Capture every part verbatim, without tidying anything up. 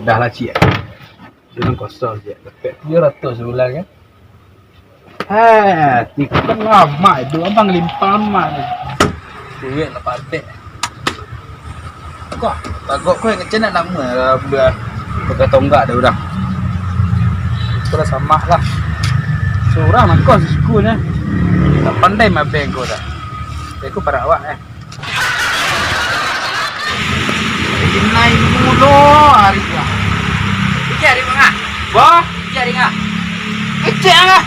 Dah lah, ciek. Duo kosong, ciek. Dapek tujuah ratuih sabulan, kan? Heh, tikam lamak itu, abang limpah amat. Duit lah patek. Kok, tagok kau yang kecil nak nama lah, budak pakai tonggak dah urang. Kau lah samak lah. Surang lah kau sikunya. Tak pandai mabeng kau dah. Aku parak awak, eh. Inai mulo hari lah. Ijai hari mangah. Bah? Ijai hari mangah. Ijai mangah.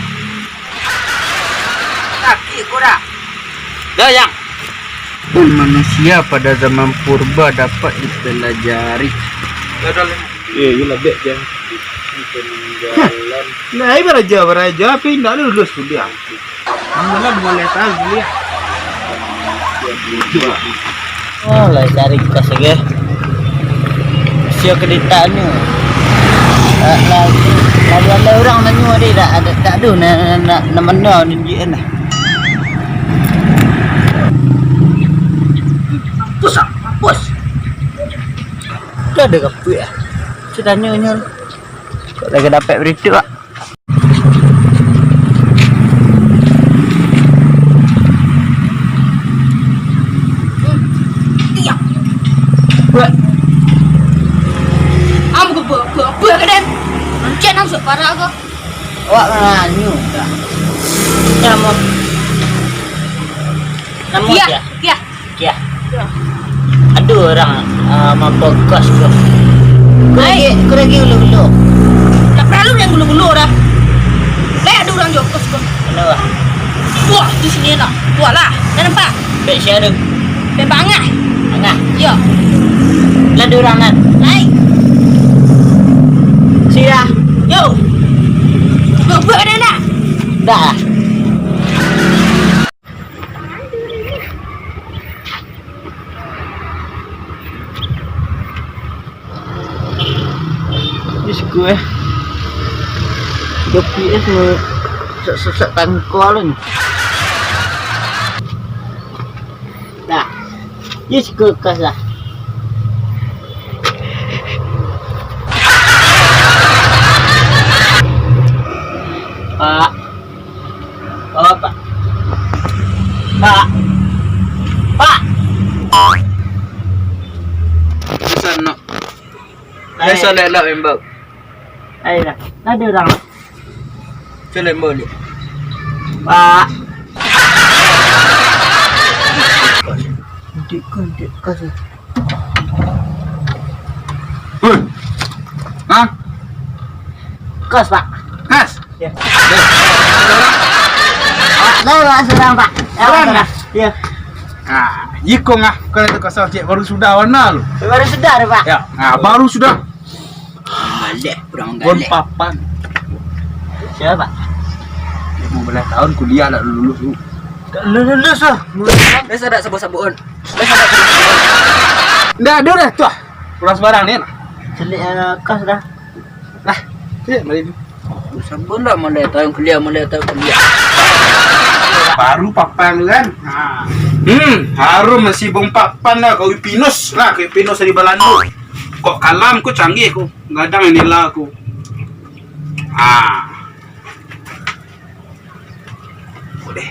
Sakik ko dah. Dah, Yang. Manusia pada zaman purba dapat dipelajari. Dah, dah, dah. Eh, iyolah, dek, Yang. Peninggalan. Nah, ai baraja, baraja, tapi indak lulus kuliah. Malah lima belas tahun kuliah. Oh, lah cari kos lagi. Sio keditanyo. Lah, lah, lalu ada urang nanyo ade, dak ada, dak ado, nak, nak, nak mano nunjuakan lah. Mampus ah, mampus. Tu ada kapuik ah. Saya tanyo nyo. Kok lagi dapek berituk ah. Tiap. Buat. Am ke buat, buat, buat ke den? Mancet nang sok parak ko. Awak nganyu dah. Namo. Namo Kia, sia? Kia. Kia. Ado urang, ah, mampokos tu. Kurang Ai. Kurang ulo-ulo. Tak perlu yang ulo-ulo dah. Lai ado urang jokos ko. Kenapa? Tuah di sini dah. Tuah lah. Dah nampak? Bek sia tu? Bek Bangah. Bangah? Yo. Lah ado urang nan? Lai. Sia. Yo. Kau buat ada dah? Dah. Di siko, eh. Kopi, eh, semua sesak-sesak tangkal ni. Dah. Di siko kas lah. Pak. Oh, Pak. Pak. Pak. Pesan, nak. Biaso lelak member. Ayo dah. Ada orang. Cuba member ni. Pak. Dek kos, dek kos. Hei. Hah? Kos, Pak. Kas? Ya. Dah. Dah, Pak, surang, Pak. Ya, Pak, surang. Ya. Ah, iko ngah, kau tu kosong, cek, baru sudah warna lu. Baru sudah, Pak. Ya, ah, baru sudah. Galak, kurang galak. Bon papan. Siapa, Pak? Lima belas tahun kuliah nak lulus tu. Tak lulus lah. Dah sadak sabut-sabut on. Dah sadak sabut-sabut on. Ndak ada dah tu ah. Kurang sembarang ni lah. Celik, eh, kas dah. Lah, cek mari ni. Sabun lah, mulai tahun kuliah, mulai tahun kuliah. Baru papan tu kan. Ha. Hmm, harum masih bong papan lah, kau pinus lah, kau pinus dari Balando. Kok kalam ku canggih ku, gadang nila ku. Ah. Boleh.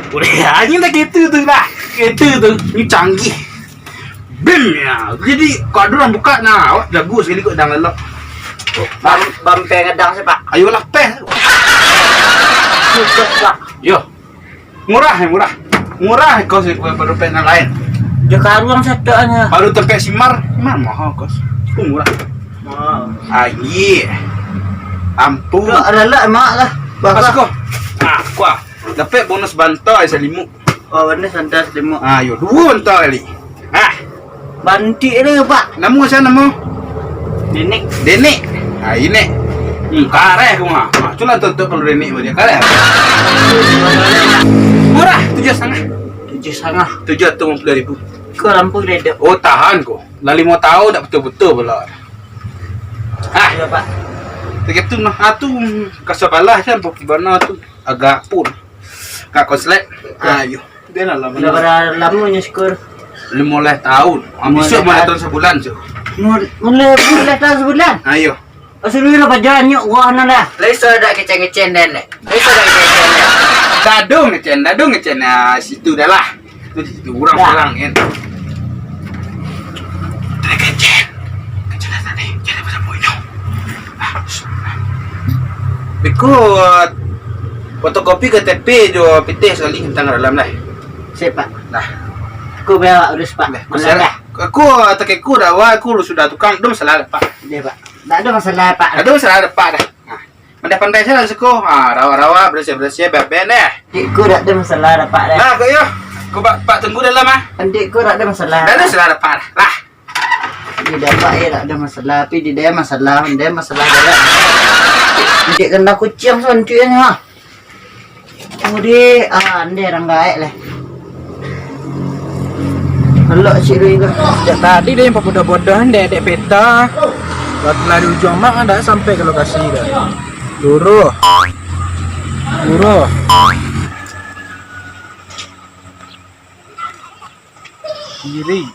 Boleh, anjing dah gitu tu lah. Gitu tu, ni canggih. Bim ya. Jadi, kau ada orang buka nah, awak jago sekali kau dang lelok. Bam, bam peh gadang siapa? Ayolah peh. Sukses lah. Yo. Murah, eh, murah. Murah kos, eh, baru peh nan lain. Dia karuang satu hanya. Baru tempat simar, simar mahal kos. Itu murah. Mahal. Ah, iya. Ampun. Kau ada lah mak lah. Pas kau. Ah, kuah. Dapat bonus bantai salimuk. Oh, bonus bantai salimuk. Ah, yo, dua bantai kali. Ah. Bantik tu, Pak. Nama siapa nama? Denik. Denik. Ah, ini. Hmm, kareh aku mah. Ah, cuman tutup kalau Denik dia kareh. Murah, tujuh setengah. Tujuh setengah. Tujuh ratus lima puluh ribu. Kau lampu gede. Oh, tahan kau. Lah lima tahun tak betul-betul pula. Ah. Ya, Pak. Begitu nah, ah, tu kasabalah kan, Pokibana tu agak pun. Kak konslet. Ah, yo. Dia lah lama. Udah berapa lama nyo syukur? Lima belas tahun. Ah, lima belas besok malah tahun. Tahun sebulan tu. Mul-, mula bulan tahun sebulan. Ayo. Asal lu lah paja nyuk gua anak dah. Lai so dak kecen-kecen den, dek. Lai so dak kecen-kecen den. Dadung kecen, dadung kecen. Ah, situ dah lah. Tu di situ urang Dah. Urang kan. Dak kecen. Kecen dah tadi. Jadi pasal punyo. Ah, Bikut fotokopi K T P jo pitih sakali tantang dalam lah. Sip, Pak. Nah. Aku bawa urus, Pak. Nah, Malam dah. Aku tak aku dah, wah, aku lu sudah tukang, dah masalah, Pak. Dia, Pak. Tak ada masalah, Pak. Ada masalah, Pak, dah. Nah. Pandai-pandai saja lah siko. Ha, rawat-rawat, bersiah-bersiah, beben deh. Dek ko dak ada masalah dah, Pak, dah. Nah, kok yo. Kok Pak, Pak tunggu dalam ah. Dek ko dak ada masalah. Dak ada masalah dah, Pak, dah. Lah. Di dapat ya dak ada masalah, tapi di dia masalah, dia masalah dah. Dek kena kuciang santuiknyo. Mudi, ah, ande orang gaek lah. Elok cik Rui tu. Sejak tadi dia yang pabodoh-bodoh, ndek, dek peta. Waktu lah di ujung mak, ndak sampai ke lokasi dah. Luruh. Luruh. Kiri.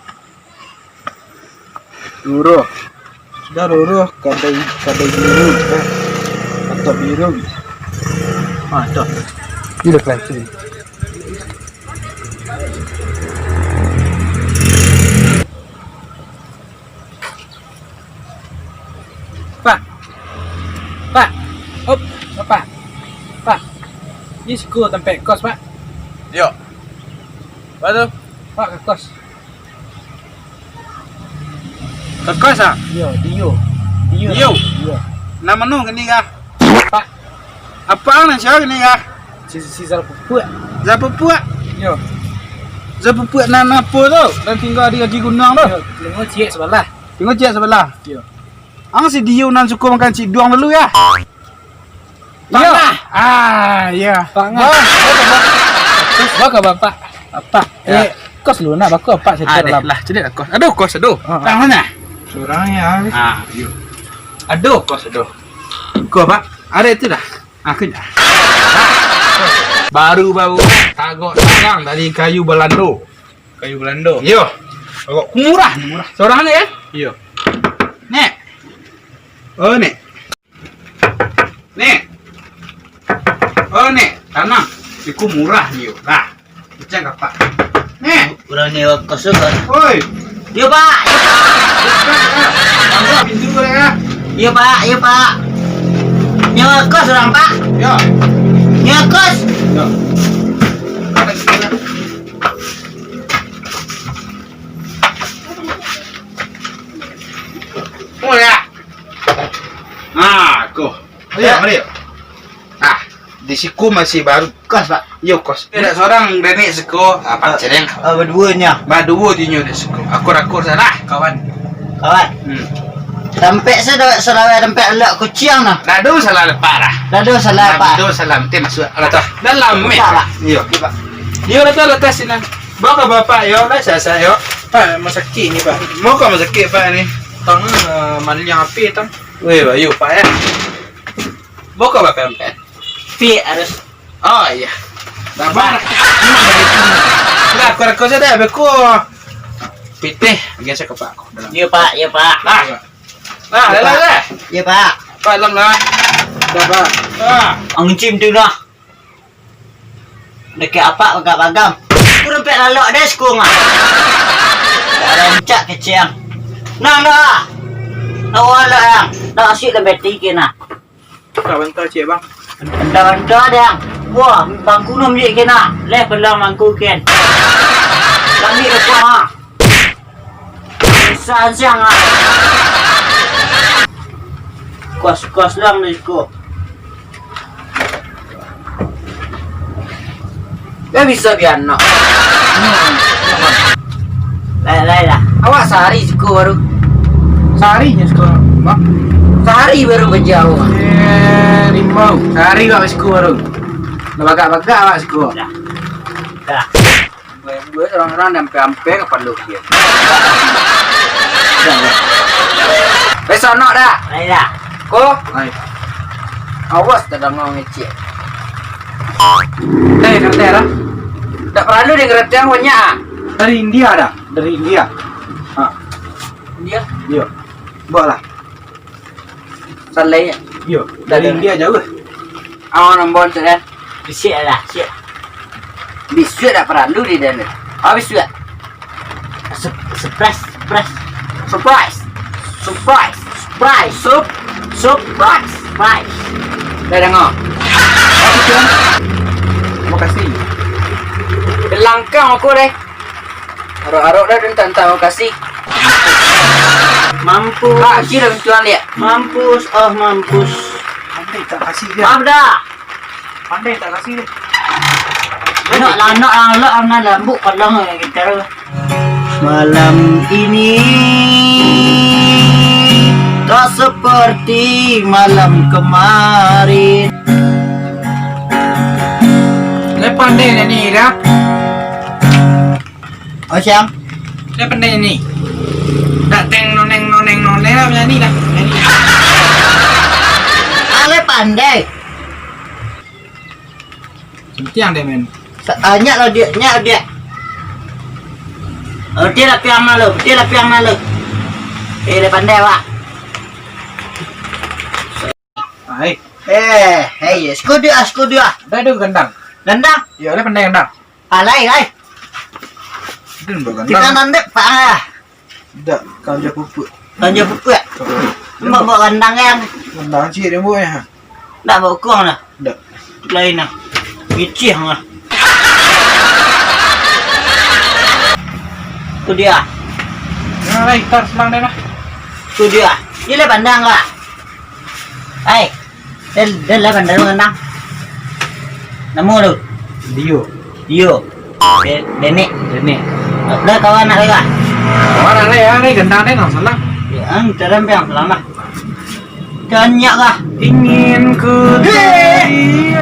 Luruh. Sudah luruh, kadai, kadai biru, eh. Atau biru. Ah, dah. Ini dah kelihatan. Pak. Pak. Op, Bapak. Pak. Ni siko tampek kos, Pak. Yo. Apa tu? Pak, ka kos. Ka kos, ah? Iyo, Dio. Dio. Dio. Iyo. Nan mano kini kah? Pak. Apak nan sia kini kah? Si, si Zal Pupuak. Zal Pupuak? Iyo. Zal Pupuak nan apo tu? Nan tingga di kaki gunuang tu? Iyo, tingga ciek sabalah. Tingga ciek sabalah? Iyo. Ang si Dio nan suko makan ciduang dulu, yo? Iyo. Pangah. Ah, iyo. Pangah. Bah, bah, bah. Baa ka Bapak? Apak. Yo. Eh, kos lu nak bako Apak? Ah, deh, dalam. Lah, cari lah kos. Aduh, kos, aduh. Ah. Tangan nah. Surang yo. Ah, iyo. Aduh, kos, aduh. Ko, Pak. Ado itu dah. Ah, kejap. Baru-baru tagok sarang dari kayu Balando. Kayu Balando. Iyo. Tagok murah, murah. Surang ni kan? Iyo. Nek. Oh, Nek. Nek. Oh, Nek, tanang. Iko murah ni, yo. Lah. Macam apa? Nek. Urang nyewa kos tu, kan? Oi. Yo, Pak. Yo, Pak. Buka, ya. Buka pintu, ya. Yo, Pak. Yo, Pak. Nyewa kos urang, Pak. Yo. Nyewa kos. Yo. Oh, ya. Nah, ko. Ayo, mari. Ah, di siko masih baru. Kos, Pak. Iyo, kos. Tidak seorang dek siko, apa cereng? Ah, baduonyo. Baduo dinyo dek siko. Akur-akur salah, kawan. Kawan. Hmm. Tampek se dek sarawai tampek elok kuciang nah. Dak ado salah lepak lah. Dak ado salah, Pak. Dak ado salah, nanti masuk. Alah, tuh. Dalam, Pak, eh. Pak. Iyo. Iyo, Pak. Iyo, letak, letak sini. Bawa ke bapak, yo. Lah, saya, saya, yo. Pak, masakik ni, Pak. Mau kau masakik, Pak, ni? Tang, eh, maliang api, tang. Weh, bayu, Pak, ya. Boko bapak empat. Pi harus. Oh, iya. Sabar. Lah, kau, kau sudah, beko. Pitih, biasa ke Pak. Iya, Pak, iya, Pak. Lah. Lah, lah, lah, lah. Iya, Pak. Pak, dalam lah. Sudah, Pak. Ah. Angcim tu lah. Dek Apak bagam-bagam. Kurang pek lalok deh, sekung ah. Rancak kecil. Nah, nah. Tahu lah, yang. Tahu asyik dalam beti kena. Bantah-bantah ciek, Bang. Bantah-bantah, Dang. Wah, bangku enam je kena. Leh peluang bangku ken. Kami depan, ha. Susah siang, ha. Kos-kos lang ni ko. Dah bisa pian nak. Lai, lai lah. Awak sahari siko baru. Sahari je siko, Bang. Sahari baru bajau. Eh, rimau. Sahari awak siko baru. Nak bagak-bagak awak siko. Dah. Dah. Dua orang-orang dah ampe-ampe kapalo dia. Dah, dah. Besok nak dah. Lai dah. Ko? Lai. Awas tak dengar ngecek. Eh, ngerti dah? Tak perlu dia ngerti yang banyak ah. Dari India dah, dari India. Ha. Yo. Yo. Bawa lah. Salai. Yo. Dari India jauh. Awak nambah sudah. Bisuak lah, bisuak. Bisuak dak paralu di dalam. Ah, bisuak. Sup-, surprise, surprise. Surprise. Surprise. Surprise. Sup-, surprise. Surprise. Dah danga. Terima kasih. Belangkang aku deh. Arok-arok dah tentang terima kasih. Mampus. Ah, kira tuan lihat. Mampus, oh mampus. Pandai tak kasih dia. Maaf dah. Pandai tak kasih dia. Anak lah, anak lah, anak lah, anak lambuk palang kita. Malam ini tak seperti malam kemarin. Lah pandai nyanyi dah. Oh, siang. Dia pandai nyanyi. Dak teng noneng, noneng, noneng lah, nyanyi dah. Nyanyi. Ale pandai. Santiang deh, men. Sa-, ah, nyak lo dia, nyak lo dia. Oh, dia lah piang malu, dia lah piang malu. Eh, dia pandai, Wak. Hai. Eh, hei, sekudu ah, sekudu ah. Dah ada gendang. Gendang? Ya, dah pandai gendang. Alai, ai. Itu ndak gendang. Kita nandek, Pak, ah. Ndak, kanja pupuk. Kanja pupuk, ya? Pupuk. Mbak bawa gendang, kan? Gendang cik dia buat, ya? Ndak bawa kuang lah. Ndak. Lain lah. Kicih lah. Tu dia. Nah, lai, tar selang deh lah. Tu dia. Dia lah pandang lah. Ai. Del, del lah pandang, pandang. Namo lu? Dio. Dio. De-, Denek. Denek. Dah kawan nak lah. Kawan nak lah ya, ni gendang ni langsung lah. Ya, ang terang yang selama. Kanyak lah. Ingin ku tangis,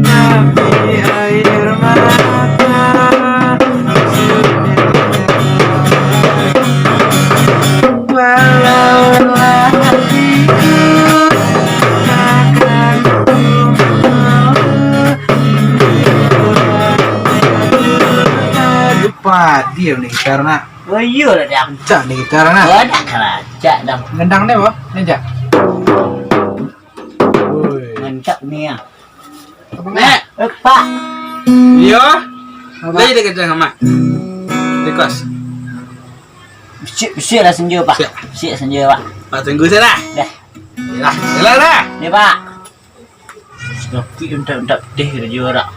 tapi air mata. Walaulah hatiku takkan tumbuh. Lupa dia ni gitar nak. Oh, iyo lah, Dang. Rancak ni gitar nah. Oh, dak rancak, Dang. Gendang ni, boh? Rancak. Oi. Mantap ni, ah. Abang Nek. Eh, Pak. Iyo. Apa? Lai dah kerja sama. Request. Bisiak, bisiak lah senja, Pak. Siap. Bisiak senja, Pak. Pak tunggu saja lah. Dah. Yalah, yalah dah. Ni, Pak. Sakik untak-untak teh karajo arak.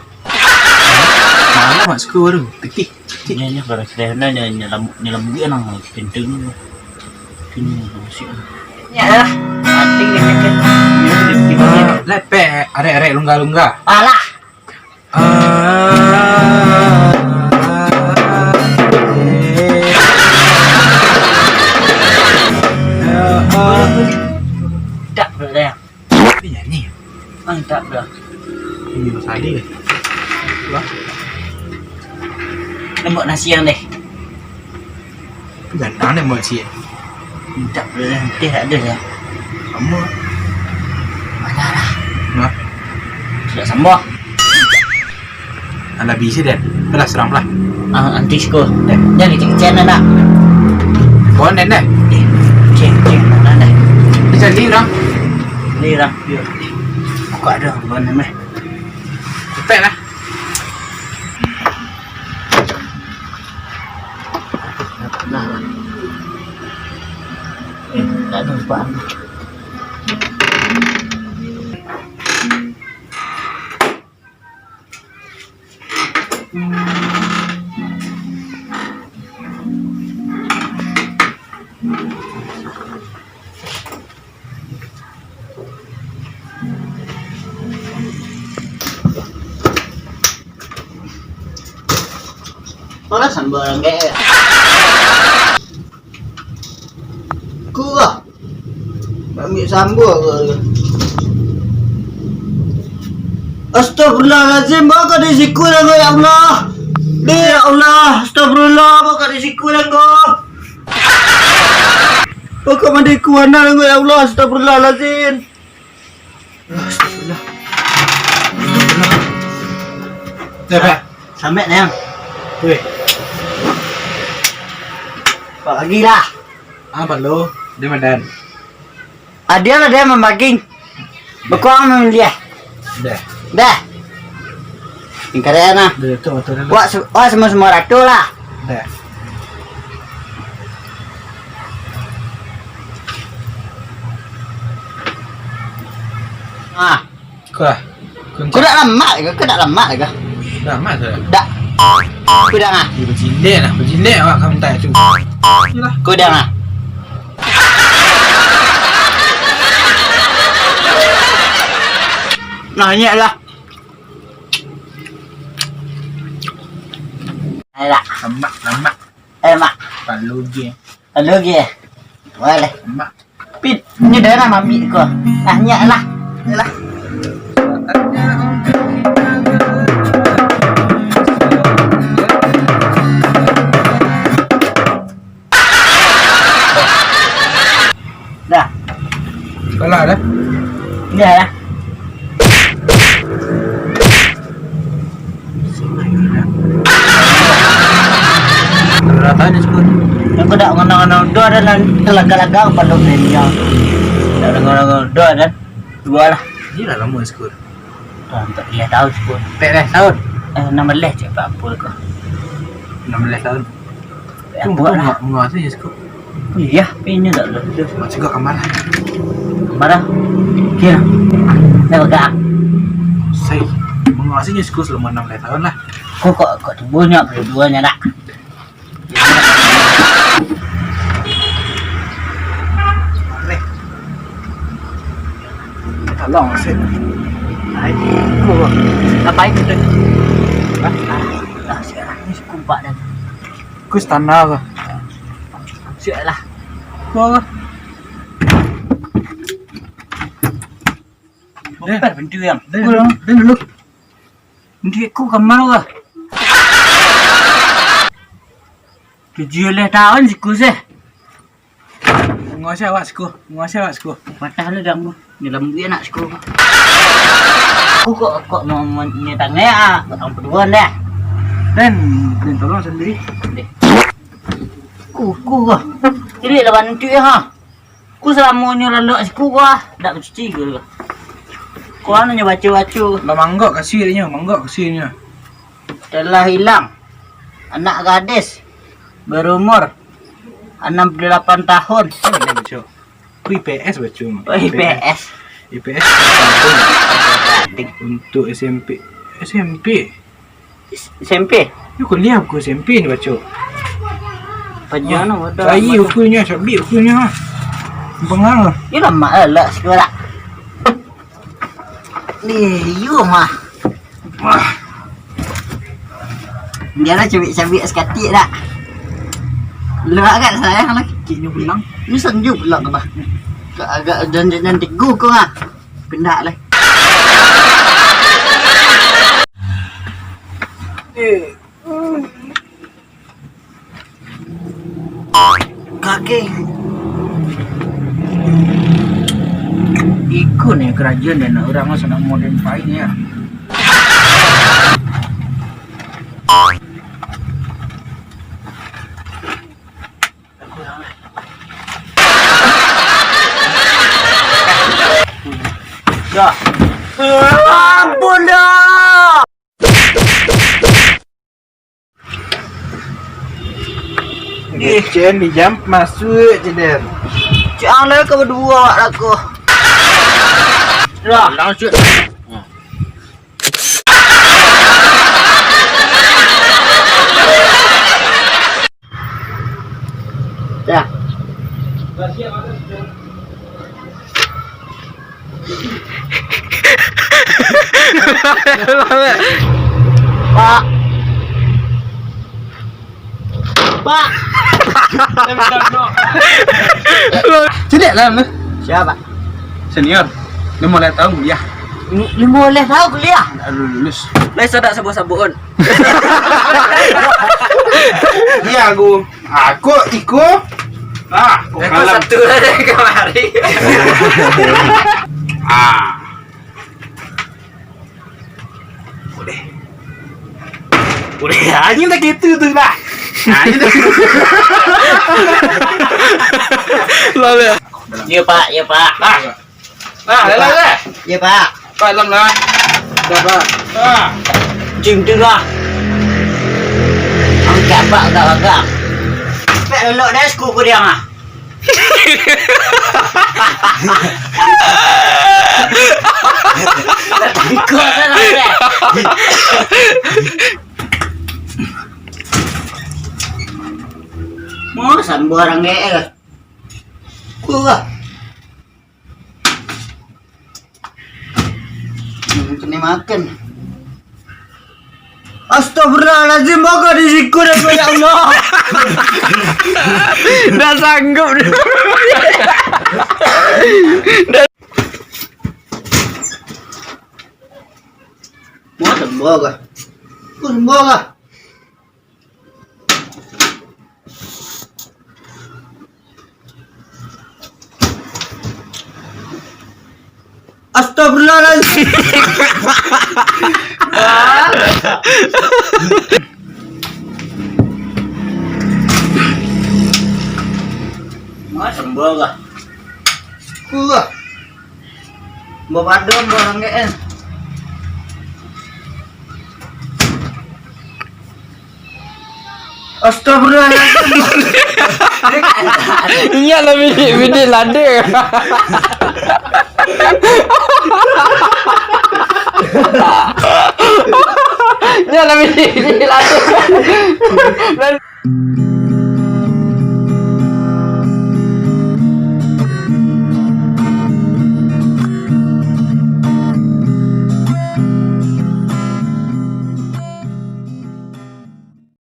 Malah mak suka baru. Pitih. Nya, nya, kalau sudah na, nya, nya lambu-, nya lambuik nang pintu ni. Pintu ni, musik. Ya, mati ni, mati. Lepek, arek-arek lungga-lungga. Alah. Ah. Tak, tak. Tapi nyanyi. Mantap dah. Iyo, sadi. Wah. Lembok nasi yang deh. Gantang deh buat sih. Mantap dah, teh tak ada dah. Sama. Mana lah? Nah. Sudah sambah. Alah, bisi den. Alah, seram lah. Ah, antis ko. Eh. Jangan kecil-kecil, nak. Kawan den, deh. Eh, kecil-kecil, nak, deh. Bisa lirang. Lirang, yo. Kok ada kawan den, deh? Cepet lah. Nah. Eh, tak ada, lupa. Malah sambal angke. Kurang. Ambil sambal ke? Astagfirullahalazim, baka di siku dah ko, ya Allah. Deh, ya Allah, astagfirullah, baka di siku dah ko. Baka mandi kuana dah ko, ya Allah, astagfirullahalazim. Astagfirullah. Astagfirullah. Dah, dah. Sampai, Nang. Weh. Bagilah. Ah, parlu. Dia madan. Adilah dia mambagi. Beko ang mamiliah. Dah. Dah. Ingkarian lah. Dah, tu, tu, tu. Wak se-, wak semua-semua ratu lah. Dah. Ah. Kau lah. Kau dak lamak ke? Kau dak lamak ke? Lamak tu. Dak. Kau dah ah. Bajilek lah, bajilek awak ka minta tu. Yalah. Kau dah ah. Nah, ni lah. Ayolah. Lamak, lamak. Eh, Mak. Lalu je. Lalu je. Boleh. Mak. Pit, ni dah lah mami ko. Ah, nyak lah. Nyak lah. Dah. Kalah dah. Dah lah. Rata ni skor. Aku dak ngana-ngana doa dah nan laga-laga kepala dunia. Dak ngana-ngana doa dah. Dua lah. Ni lah lama skor. Dah, tak boleh tahu skor. Empat belas tahun. Eh, enam belas cek apa ko. Enam belas tahun. Aku lah. Menguasai je siko. Iya, ini tak ada. Mak cegak kamar lah. Kamar lah. Kira. Dah pegang. Saya menguasai je siko selama enam belas tahun lah. Kok, kok, kok tubuhnya, perduanya nak. Tolong, sih. Ai, kok. Ngapain tu? Hah? Ah, sekarang ni kumpak dah. Ku istana ke? Siap lah. Kau ke? Bongkar pintu yang. Dah dulu, dah dulu. Nanti ku kamar ke? Tujuh belas tahun siku sih. Menguasai awak siku, menguasai awak siku. Patah lu dang tu. Ni lambuik anak siku. Aku kok, kok mau, mau ni tangai ah, kok ang paduan dah. Dan, dan tolong sendiri. Deh. Ku, ku kah. Ini lawan tu ya ha. Ku salamonyo lalok siku kah, dak bacuci ke. Kau nyo baco-baco. Lah manggok kasih dia nyo, manggok kasih dia nyo. Telah hilang anak gadis berumur enam puluh delapan tahun. Apa dia baco? Ku I P S baco. Oh, I P S. I P S untuk S M P. S M P. S-, S M P? Yo kuliah ku S M P ni baco. Panjang lah wadah. Bayi ukurnya, sabik ukurnya. Bengang lah. Yo lamak lah, lah sekolah. Ni, yo mah. Wah. Dia lah cabik-cabik sakatik dak. Lu agak sayang lah. Kiknyo pulang. Ni sanju pulang tu bah. Agak janjian tigo ko ah. Pindah lah. Eh. Kaki. Iko ni karajo ni, anak urang mah sanak modern pai ni, ya. Dah. Ampun dah. Ih, Cen, di jam masuk je, Den. Cang lah kau berdua awak aku. Dah. Langsung. Ya. Pak. Pak. Cedek lah, Mas. Siapa? Senior. Limo belas tahun kuliah. Limo belas tahun kuliah? Dah lulus. Lai sadak sabuah-sabuah on. Iya, aku. Aku, iko. Ah, aku satu aja kamari. Ah. Boleh. Anjing tak gitu tu, bah. Anjing tak gitu. Lah, lah. Iya, Pak, iya, Pak. Ah. Ah, lah, lah, lah. Iya, Pak. Pak, lam lah. Dah, Pak. Ah. Cium tu lah. Ang capek agak-agak. Pek lelok dah, suku ku dia, ah. Tangkok kan, eh. Mau sambuah orang G L. Kuah. Hmm, kena makan. Astagfirullahaladzim, baga di siku dah, ya Allah. Dah sanggup dah. Dah. Mau sembuh kah? Mau sembuh kah? Astagfirullahaladzim. Mau sembuh kah? Kuah. Bawa padam, bawa ranggek, eh. Astagfirullahaladzim. Ingat lah bidik-bidik lada. Ingat lah bidik-bidik lada.